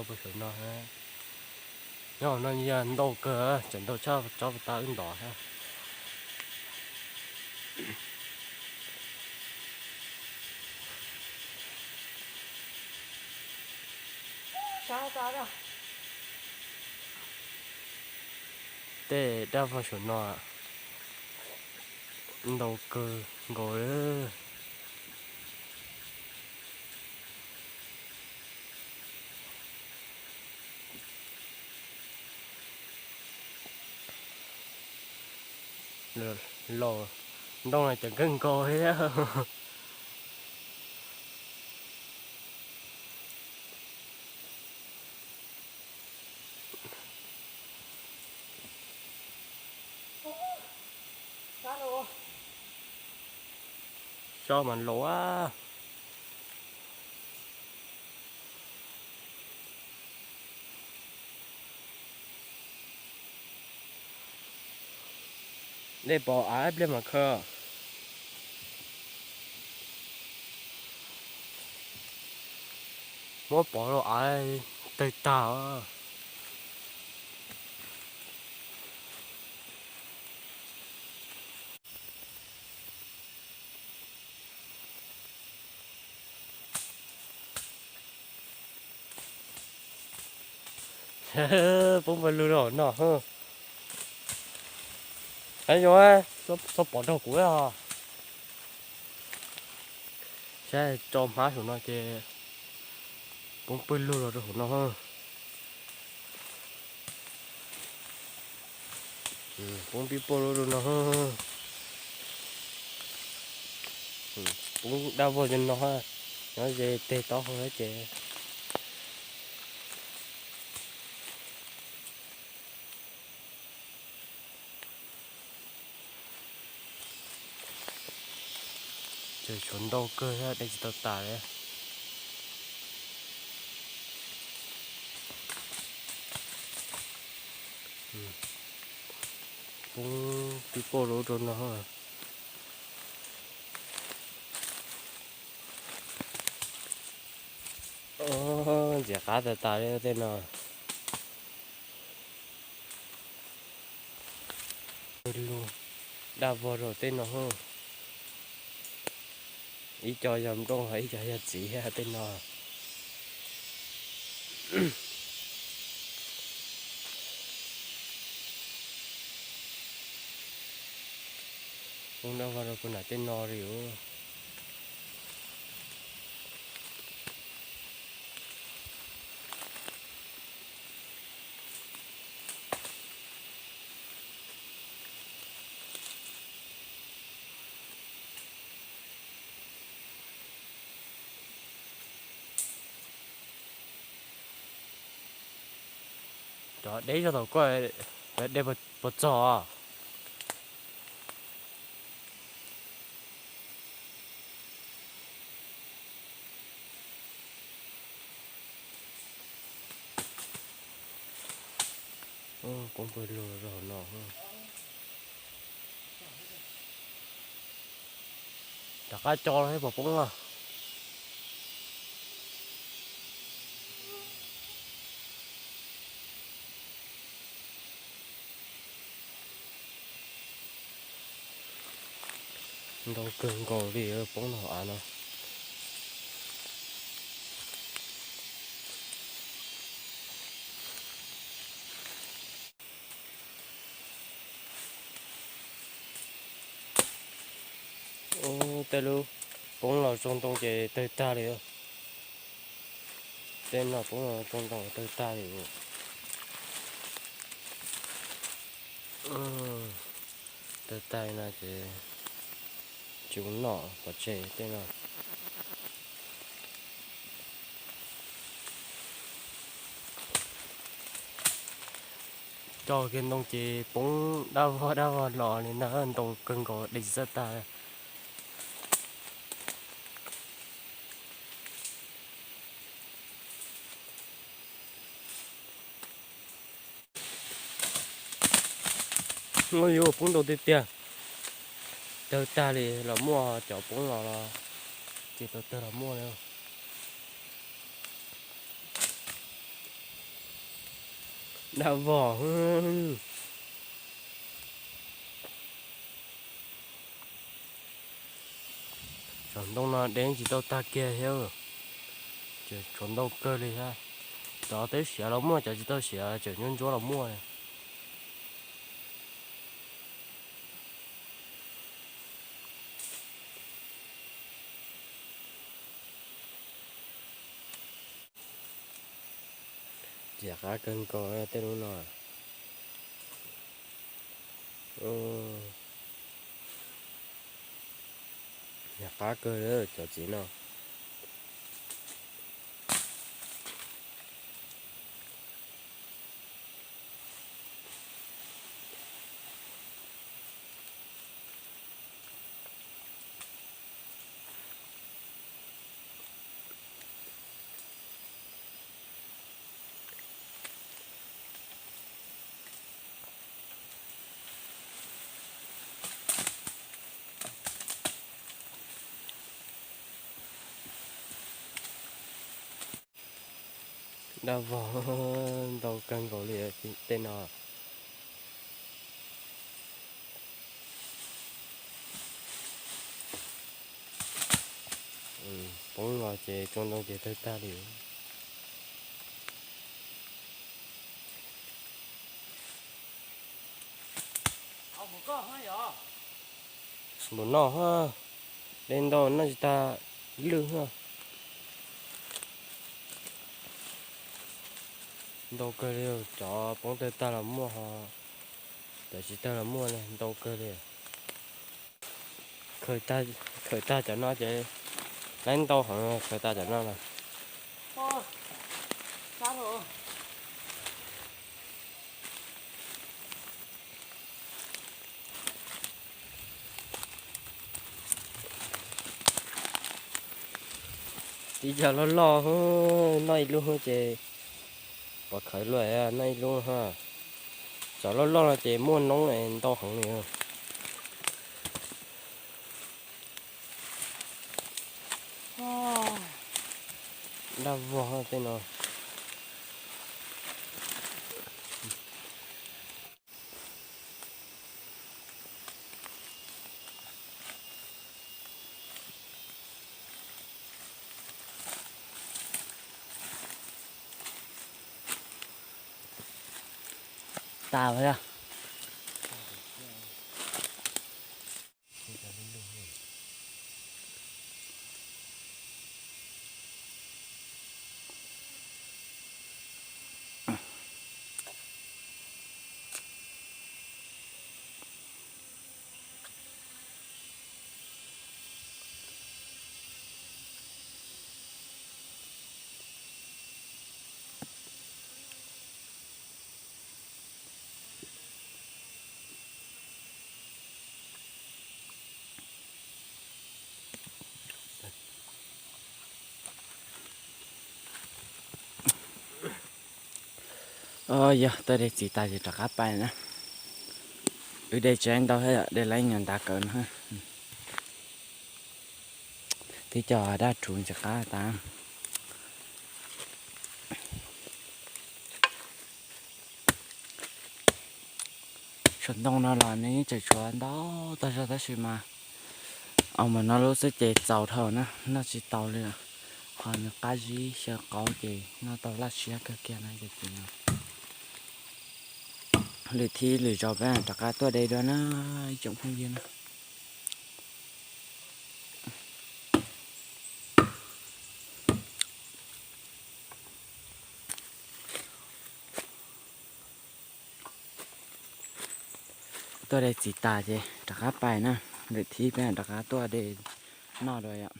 Puag saum no, nyob no yog ntau kawg, tseem ntau tshaj tsob puag ta wb ntov thiab. Tej dab vog saum no ntau kawg nkaus li. Los ntoo no ces kawg nkaus thiab. Tsob mas laus a. Dej pov av ib pliag mas khaws. Muab pov rau av tawg tag os. Poob pawg lug rau hauv no. Yog, txhob pov rau kuv os. Saib tso hmab saum no ces poob pawg lug los rau hauv no. Poob pib pawg lug rau no. Poob dab vog zoo no, nyob ze teg taub hau ces. Ces tshuav ntau kawg thiab, dej tsis tau tas li. Poob tib pawg lug rau no. Ntxim qab tas tas li tej no. Lug dab vog rau tej no. Ib co yog nplooj, ib co yog txiv tej no. Poob dab vog rau puag nram tej no li os. Cov deb zog thaum koj, cov deb puas txog? Poob pawg lug rau hauv no. Rov qab tso los thiab puas poob os. Ntau kawg nkaus li poob rau hauv av no. Ub, tej lub poob los tsoo ntoo ces tawg tag li. Tej no poob los tsoo ntoo tawg tag li. Tawg tag li no ces tsis ua noj pov tseg tej no. Tso kiag ntoo ces poob dab vog dab vog los li ntag, ntau kawg nkaus dej tsis txawj tag. Ua yuav poob ntau tiag tiag, tawg tag li los muaj, cov poob los los ces tau tawg los muaj li. Dab vog. Tsov ntoo no deb tsis tau tag kiag thiab. Ces tsov ntau kawg li thiab. Cov twb siav los muaj, cov tsis tau siav tseem ntsuab ntsuab los muaj. Txias qab kawg nkaus tej lub no. Txias qab kawg cov txiv no. Dab vog ntau kawg nkaus li tej no. Poob los ces tsov ntoo ces tawg tag li. Npaum no, dej ntau noj tsis tag lwj. Ntau kawg li, cov poob tawg tag los muaj, cov tsis tawg los muaj, ntau kawg li. Khaws tag cov no ces laib ntau heev, khaws tag cov no lawm. Tib cov loj loj, noj ib lub ces pov khawv luaj, noj ib lub ha. Cov loj loj no ces muaj noob ntau heev li. Dab vog tej no. Tas. Yog tuaj de txiv tas ces rov qab pais na. Wb de tsis ntau thiab, de lawm nyuag ntav kawm no. Twb cov dab rhuv ntxim qab tas. Tsov ntoo no los nws yeej tseem tshuav ntau tag zog tab sis mas, au mas no lub xwb ces txaus dhau na, noj tsis tau li. Ho nws qab zib xyaw qaub ces noj tau laj siab kawg kiag na ces txiv no. Lwm thib lwm zaus peb rov qab tuaj de dua na, ib tsoom phooj ywg na. Tuaj de txiv tas ces rov qab pais na, lwm thib peb rov qab tuaj de noj dua yom.